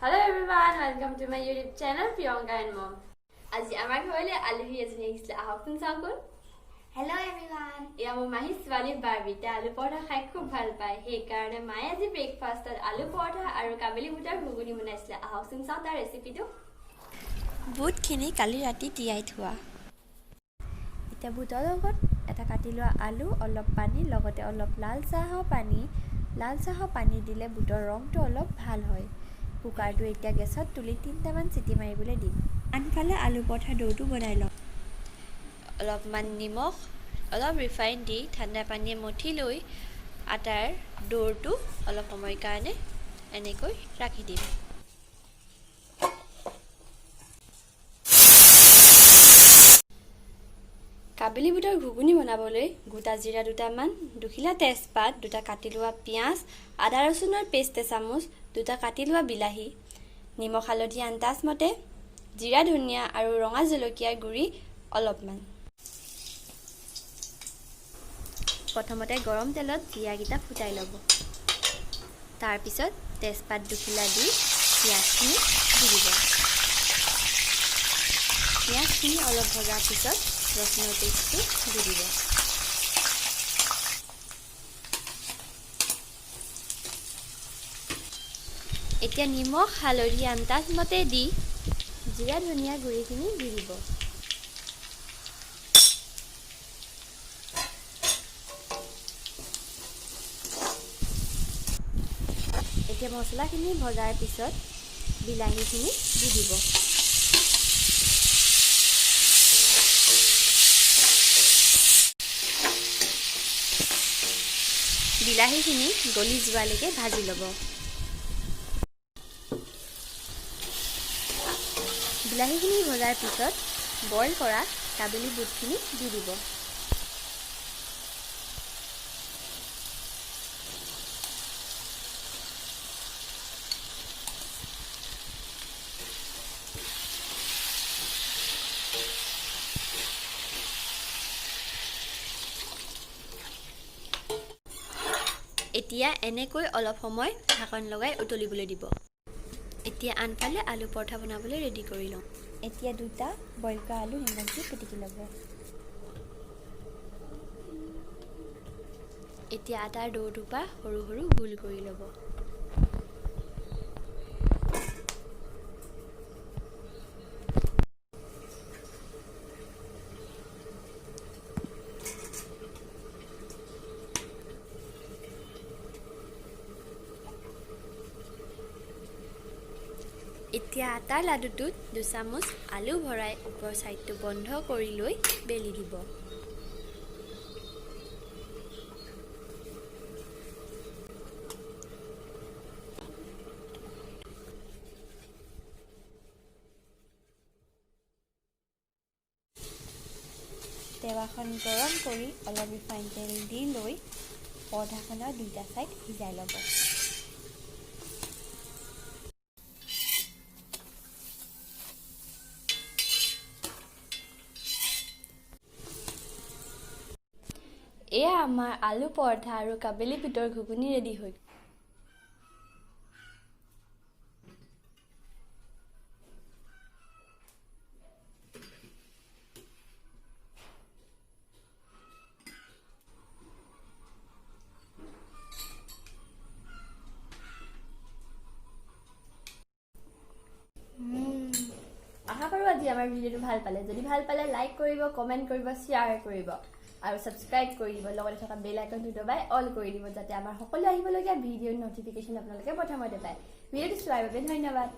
Hello everyone, welcome to my YouTube channel Priyanka and Mom. আজি আমাৰ ঘৰলৈ আলহী এজনী আহিছিলে, আহকচোন চাওঁ কোন। Hello everyone. এয়া মোৰ মাহী ছোৱালী বাৰ্বি। তাই আলু পৰঠা খাই খুব ভাল পায়, সেইকাৰণে মায়ে আজি ব্ৰেকফাষ্টত আলু পৰঠা আৰু কাবেলি বুটৰ ঘুগুনি বনাইছিলে। আহকচোন চাওঁ তাৰ ৰেচিপিটো। বুটখিনি কালি ৰাতি তিয়াই থোৱা। এতিয়া বুটৰ লগত এটা কাটি লোৱা আলু, অলপ পানী, লগতে অলপ লাল চাহৰ পানী। লাল চাহৰ পানী দিলে বুটৰ ৰংটো অলপ ভাল হয়। কুকাৰটো এতিয়া গেছত তুলি 3টামান চিটি মাৰিবলৈ দিম। আনফালে আলু পৰঠা দৌটো বনাই লওঁ। অলপমান নিমখ, অলপ ৰিফাইন দি ঠাণ্ডা পানীয়ে মঠি লৈ আটাৰ দৌৰটো অলপ সময়ৰ কাৰণে এনেকৈ ৰাখি দিম। কাবেলি বুটৰ ঘুগুনি বনাবলৈ গোটা জিৰা 2টামান, দুখিলা তেজপাত, দুটা কাটি লোৱা পিঁয়াজ, আদা ৰচুনৰ পেষ্ট এচামুচ, দুটা কাটি লোৱা বিলাহী, নিমখ হালধি আন্দাজ মতে, জিৰা ধনিয়া আৰু ৰঙা জলকীয়াৰ গুড়ি অলপমান। প্ৰথমতে গৰম তেলত জিৰাকেইটা ফুটাই ল'ব। তাৰপিছত তেজপাত দুখিলা দি পিঁয়াজখিনি দি দিব। পিঁয়াজখিনি অলপ ভজাৰ পিছত ৰচুনৰ পেষ্টটো দি দিব। এতিয়া নিমখ হালধি আন্দাজ মতে দি জিৰা ধনিয়া গুড়িখিনি দি দিব। এতিয়া মছলাখিনি ভজাৰ পিছত বিলাহীখিনি দি দিব। বিলাহীখিনি গলি যোৱালৈকে ভাজি ল'ব। বিলাহীখিনি ভজাৰ পিছত বইল কৰা কাবেলি বুটখিনি দি দিব। এতিয়া এনেকৈ অলপ সময় ঢাকন লগাই উতলিবলৈ দিব। এতিয়া আনফালে আলু পৰঠা বনাবলৈ ৰেডি কৰি লওঁ। এতিয়া দুটা বইল কৰা আলু নিমখ দি পিটিকি ল'ব। এতিয়া আটাৰ দৌটোৰ পৰা সৰু সৰু গোল কৰি ল'ব। এতিয়া আটাৰ লাডুটোত 2 চামুচ আলু ভৰাই ওপৰ ছাইডটো বন্ধ কৰি লৈ বেলি দিব। টেৱাখন গৰম কৰি অলপ ৰিফাইন তেল দি লৈ পৰঠাখনৰ দুইটা ছাইড সিজাই ল'ব। এয়া আমাৰ আলু পৰঠা আৰু কাবেলি বুটৰ ঘুগুনি ৰেডি হৈ। আশা কৰোঁ আজি আমাৰ ভিডিঅ'টো ভাল পালে। যদি ভাল পালে, লাইক কৰিব, কমেণ্ট কৰিব, শ্বেয়াৰ কৰিব আৰু ছাবস্ক্ৰাইব কৰি দিব। লগতে থকা বেল আইকনটো দবাই অল কৰি দিব, যাতে আমাৰ সকলো আহিবলগীয়া ভিডিঅ'ৰ নটিফিকেশ্যন আপোনালোকে প্ৰথমতে পায়। ভিডিঅ'টো চোৱাৰ বাবে ধন্যবাদ।